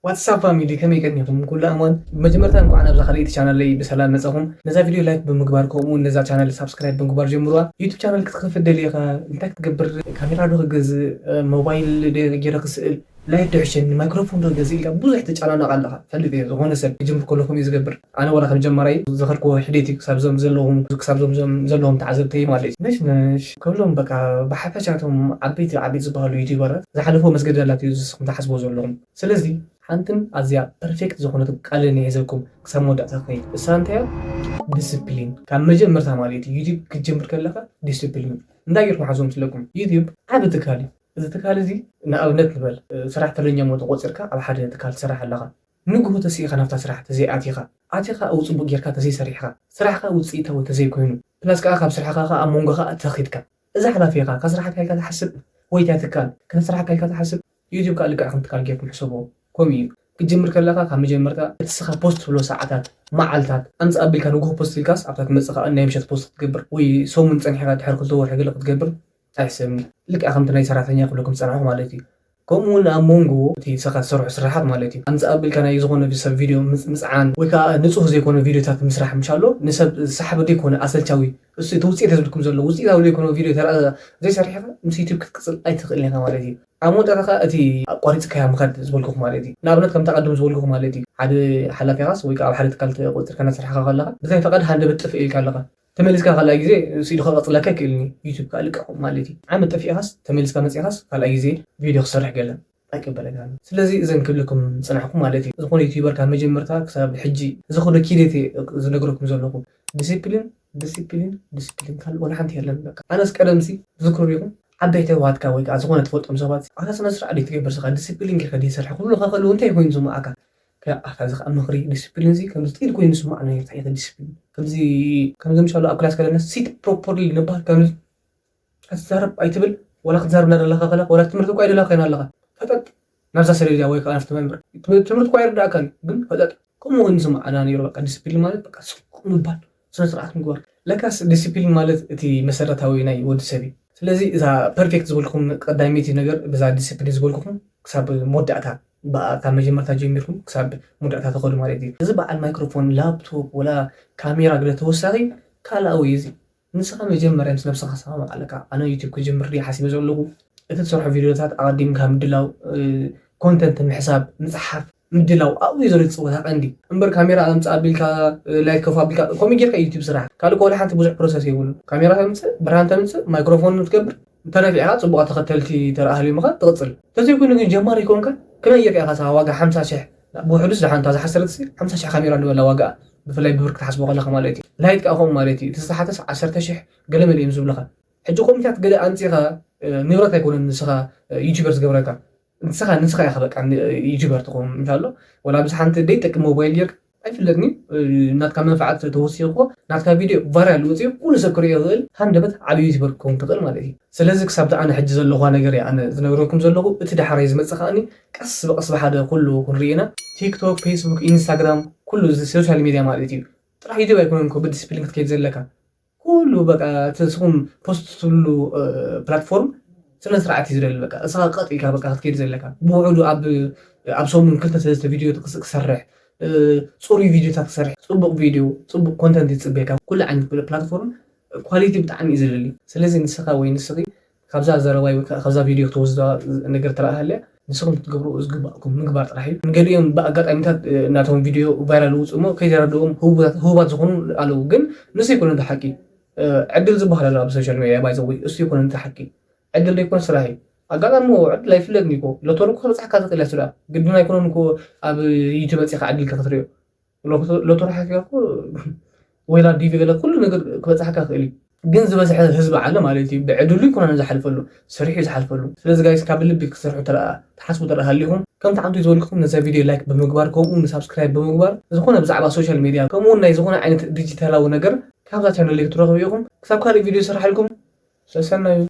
ዋትሳፕ ፋሚሊ፣ ከመይ ቀኒኹም? ኩሉ ኣማን? ብመጀመርታ እንኳዕ ናብዛ ካልኣይቲ ቻናለይ ብሰላም መጻኹም። ነዛ ቪድዮ ላይክ ብምግባር፣ ከምኡ እውን ነዛ ቻናል ሳብስክራይብ ብምግባር ጀምሩዋ። ዩቱብ ቻናል ክትኸፍት ደሊኻ? እንታይ ክትገብር? ካሜራ ዶ ክገዝእ? ሞባይል ዶ ገይረ ክስእል? ላይት ዶ ሕሸኒ? ማይክሮፎን ዶ ገዝእ? ኢልካ ብዙሕ ትጨናነቕ ኣለኻ። ፈልጥ እየ፣ ዝኾነ ሰብ ክጅምር ከሎ ከምኡ እዩ ዝገብር። ኣነ ዋላ ከም ጀማራይ ዝኸድክዎ ሒደት እዩ፣ ክሳብ ዞም ዘለኹም፣ ክሳብ ዞም ዞም ዘለኹም ተዓዘብተይ ማለት እዩ። ነሽ ነሽ ከብሎም በቃ፣ ብሓፈሻ እቶም ዓበይቲ ዓበይቲ ዝበሃሉ ዩቱበራት ዝሓለፍዎ መስገደላት እዩ ዝስኹም ትሓስብዎ ዘለኹም። ስለዚ ሓንትን ኣዝያ ፐርፌክት ዝኾነት ቃልን ይሕዘኩም ክሳብ መወዳእታ ክኸይድ። እሳ እንታይ እያ? ዲስፕሊን። ካብ መጀመርታ ማለት እዩ፣ ዩቲዩብ ክትጀምር ከለኻ ዲስፕሊን እንታይ ጌርኩም ሓዞም ስለኩም? ዩቲዩብ ዓቢ ትካል እዩ። እዚ ትካል እዚ ንኣብነት ንበል፣ ሰራሕተኛ እሞ ተቖጺርካ ኣብ ሓደ ትካል ትሰርሕ ኣለኻ። ንግሆ ተሲኢኻ ናብታ ስራሕ ተዘይኣቲኻ፣ ኣቲኻ ኣብኡ ጽቡቕ ጌርካ ተዘይሰሪሕኻ፣ ስራሕኻ ውጽኢታዊ ተዘይኮይኑ፣ ፕላስ ከኣ ካብ ስራሕኻ ከኣ ኣብ መንጎ ከኣ ተኺድካ፣ እዚ ሓላፊኻ ከስራሓካ ኢልካ ትሓስብ ወይ እታ ትካል ከነስራሓካ ኢልካ ትሓስብ? ዩቲዩብ ከኣ ልክዕ ከም ትካል ጌርኩም ሕሰብዎ። ከምኡ እዩ። ክትጅምር ከለኻ ካብ መጀመርታ እቲ ንስኻ ፖስት ትብሎ ሰዓታት፣ መዓልታት፣ ኣምጽእ ኣቢልካ ንግሆ ፖስት ኢልካስ ኣብታ ትመጽእ ከኣ ናይ ምሸት ፖስት ክትገብር ወይ ሰሙን ጸኒሕካ ድሕሪ ክልተ ወርሒ ገለ ክትገብር ኣይሕሰብን እዩ። ልክዕ ከምቲ ናይ ሰራሕተኛ ክብለኩም ዝጸናሕኩ ማለት እዩ። ከምኡ እውን ኣብ መንጎ እቲ ንስኻ ትሰርሖ ስራሓት ማለት እዩ። ኣምጽእ ኣቢልካ ናይ ዝኾነ ሰብ ቪድዮ ምጽ-፣ ምጽዓን ወይ ከኣ ንጹህ ዘይኮነ ቪድዮታት ምስራሕ ምሻሎ ንሰብ ዝሰሓብ ዘይኮነ ኣሰልቻዊ፣ እሱ እቲ ውጽኢት ዘብልኩም ዘሎ ውጽኢታዊ ዘይኮነ ቪድዮ ተራ ዘይሰሪሕካ ምስ ዩቲዩብ ክትቅጽል ኣይትኽእልን ኢኻ ማለት እዩ። ኣብ መወዳእታ ከኣ እቲ ኣቋሪጽካያ ምኻድ ዝበልኩኹም ማለት እዩ። ንኣብነት ከምቲ ኣቐድም ዝበልኩኹም ማለት እዩ። ሓደ ሓላፊኻስ ወይ ከኣ ኣብ ሓደ ትካል ተቖጺርካ እናሰርሕካ ከለኻ ብዘይ ፈቓድ ሃንደበት ጥፍእ ኢልካ ኣለኻ። ተመሊስካ ካልኣይ ግዜ ስኢሉ ከቐጽለካ ኣይክእልን እዩ። ዩቲዩብ ከኣ ልቀቕ ማለት እዩ። ዓመት ጠፊእኻስ ተመሊስካ መጺእኻስ ካልኣይ ግዜ ቪድዮ ክሰርሕ ገለ ኣይቅበለካን። ስለዚ እዘን ክብለኩም ዝጸናሕኩ ማለት እዩ። ዝኾነ ዩቲዩበር ካብ መጀመርታ ክሳብ ሕጂ ዝኸዶ ኪደት እየ ዝነግረኩም ዘለኹ። ዲሲፕሊን፣ ዲሲፕሊን፣ ዲሲፕሊን፣ ካልእ ወላ ሓንቲ የለን። በቃ ኣነስ ቀደምሲ ትዝክሩ ዲኹም? ዓበይቲ ኣሕዋትካ ወይ ከኣ ዝኾነ ትፈልጦም ሰባት፣ ኣታ ስነ ስርዓት ደይ ትገብር ስኻ፣ ዲሲፕሊን ጌርካ ደይ ትሰርሕ ክብሉኻ ከለዉ እንታይ ኮይኑ ዝስምዓካ? ከ-፣ ኣታ እዚ ከኣ ምኽሪ፣ ዲሲፕሊን እዚ ከምዚ ጥይት ኮይኑ ዝስምዓና እዩ። እንታይ እዩ ዲሲፕሊን? ከምዚ፣ ከምዚ ምሻሉ ኣብ ክላስ ከለና ሲት ፕሮፐርሊ ንበሃል፣ ከምዚ ኣትዛረብ ኣይትብል፣ ወላ ክትዛረብ እናደለኻ ከለኻ፣ ወላ ትምህርቲ እኳ ኣይደለኻ ኮይና ኣለኻ። ፈጠጥ ናብዛ ሰሌዳ ወይ ከኣ ናብቲ መምህር። ትምህርቲ እኳ ኣይርድኣካን እዩ፣ ግን ፈጠጥ። ከምኡ ኮይኑ ዝስምዓና ነይሩ። በቃ ዲሲፕሊን ማለት በቃ ስቕ ምባል፣ ስነ ስርዓት ምግባር። ለካስ ዲሲፕሊን ማለት እቲ መሰረታዊ ናይ ወዲ ሰብ እዩ። ስለዚ እዛ ፐርፌክት ዝበልኩም ቀዳመይቲ ነገር፣ ብዛ ዲሲፕሊን ዝበልኩኹም ክሳብ መወዳእታ፣ ብኣ ካብ መጀመርታ ጀሚርኩም ክሳብ መወዳእታ ትኸዱ ማለት እዩ። እዚ በዓል ማይክሮፎን፣ ላፕቶፕ፣ ወላ ካሜራ ግለ ተወሳኺ ካልኣዊ እዩ እዚ። ንስኻ መጀመርያ ምስ ነብስኻ ሰማማዕ ኣለካ። ኣነ ዩቲዩብ ክጅምር ድየ ሓሲበ ዘለኹ? እቲ ትሰርሖ ቪድዮታት ኣቐዲምካ ምድላው፣ እ፣ ኮንተንት ምሕሳብ፣ ምጽሓፍ፣ ምድላው ኣብኡ እዩ ዘሎ እቲ ጸወታ ቀንዲ። እምበር ካሜራ ኣምጽእ ኣቢልካ፣ እ፣ ላይት ከፍ ኣቢልካ፣ ከምኡ ጌርካ ዩቲዩብ ስራሕ። ካልእ እኮ ወላ ሓንቲ ብዙሕ ፕሮሰስ የብሉን። ካሜራ ተምጽእ፣ ብርሃን ተምጽእ፣ ማይክሮፎን ትገብር፣ ተነፊዕካ ጽቡቓት ተኸተልቲ ተረኣ ሃልዩምኻ ትቕጽል። እንተዘይኮይኑ ግን ጀማሪ ኮንካ ከመይ ጌርካ ኢኻ ስኻ ዋጋ ሓምሳ ሽሕ፣ ብውሕዱስ ደሓን እታ ዝሓሰረት ሲ ሓምሳ ሽሕ ካሜራ ንበላ ዋጋኣ፣ ብፍላይ ብብር ክትሓስቦ ከለኻ ማለት እዩ። ላይት ከኣ ከምኡ ማለት እዩ። እቲ ዝተሓተስ ዓሰርተ ሽሕ ገለ መለ እዮም ዝብልኻ። ሕጂ ኮሚታት ገለ ኣምጺኻ፣ እ፣ ንብረት ኣይኮነን ንስኻ፣ እ፣ ዩቲዩበር ዝገብረካ። ንስኻ፣ ንስኻ ኢኻ በቃ ን-፣ ዩቲዩበር ትኸውን እንሻሎ። ወላ ብዚ ሓንቲ ደይ ጠቅም ሞባይል ጌርካ ኣይፍለጥን እዩ። እ፣ ናትካ መንፍዓት ተወሲኽዎ፣ ናትካ ቪድዮ ቫይራል ወጺኡ ኩሉ ሰብ ክርእዮ ዝኽእል ሃንደበት ዓቢ ዩቲዩበር ክትከውን ትኽእል ማለት እዩ። ስለዚ ክሳብ እቲ ኣነ ሕጂ ዘለኹዋ ነገር እየ ኣነ ዝነግረኩም ዘለኹ። እቲ ዳሕራይ ዝመጽእ ከኣኒ ቀስ ብቐስ ብሓደ ኩሉ ክንርኢ ኢና። ቲክቶክ፣ ፌስቡክ፣ ኢንስታግራም፣ ኩሉ እዚ ሶሻል ሚድያ ማለት እዩ። ጥራሕ ዩቲዩብ ኣይኮነን እኮ ብዲስፕሊን ክትከይድ ዘለካ። ኩሉ በቃ እቲ ንስኹም ፖስት ትብሉ፣ እ፣ ፕላትፎርም ስነ ስርዓት እዩ ዝደሊ። በቃ እስኻ ቀጥ ኢልካ በቃ ክትከይድ ዘለካ። ብውዕሉ ኣብ፣ ኣብ ሰሙን ክልተ ሰለስተ ቪድዮ ክስ-፣ ክሰርሕ፣ እ፣ ጽሩይ ቪድዮታት ክሰርሕ፣ ጽቡቕ ቪድዮ፣ ጽቡቕ ኮንተንት ይጽበየካ። ኩሉ ዓይነት ፕላትፎርም ኳሊቲ ብጣዕሚ እዩ ዝደሊ። ስለዚ ንስኻ ወይ ንስኺ ካብዛ ዘረባይ ወይ ከ-፣ ካብዛ ቪድዮ ክትወስዳ ነገር ትረኣ ሃልያ፣ ንስኹም ክትገብሩ ዝግባእኩም ምግባር ጥራሕ እዩ። ንገሊኦም ብኣጋጣሚታት፣ እ፣ ናቶም ቪድዮ ቫይራል ውፅእ እሞ ከይተረድኦም ህቡባት፣ ህቡባት ዝኾኑ ኣለዉ። ግን ንሱ ኣይኮነን እቲ ሓቂ። እ፣ ዕድል ዝበሃል ኣሎ ኣብ ሶሻል ሚድያ፣ ባይ ዘ ወይ፣ እሱ ኣይኮነን እቲ ሓቂ። ዕድል ዘይኮነ ስራሕ እዩ። ኣጋጣሚ እኮ ዕድል ኣይፍለጥን እዩ እኮ። ሎተሪ እኮ ክበፅሓካ ትኽእል እያ ስለ ግድን ኣይኮነን እኮ ኣብ ዩቱብ መፂኻ ዕድልካ ክትሪኦ። ሎቶ-፣ ሎተሪ ሓኪኻ እኮ ወይላ ዲቪ ገለ ኩሉ ነገር ክበፅሓካ ይኽእል እዩ። ግን ዝበዝሐ ህዝቢ ዓለም ማለት እዩ ብዕድሉ ይኮነን ዝሓልፈሉ፣ ሰሪሑ እዩ ዝሓልፈሉ። ስለዚ ጋይስ ካብ ልቢ ክትሰርሑ ተረኣ ትሓስቡ ተረኣ ሃሊኹም ከምቲ ዓንቱ ዝበልኩኹም ነዛ ቪድዮ ላይክ ብምግባር ከምኡ እውን ሳብስክራይብ ብምግባር ዝኾነ ብዛዕባ ሶሻል ሚድያ ከምኡ እውን ናይ ዝኾነ ዓይነት ዲጂታላዊ ነገር ካብዛ ቻነል ክትረኽቡ ኢኹም። ክሳብ ካልእ ቪድዮ ይሰርሓልኩም ሰሰናዩ።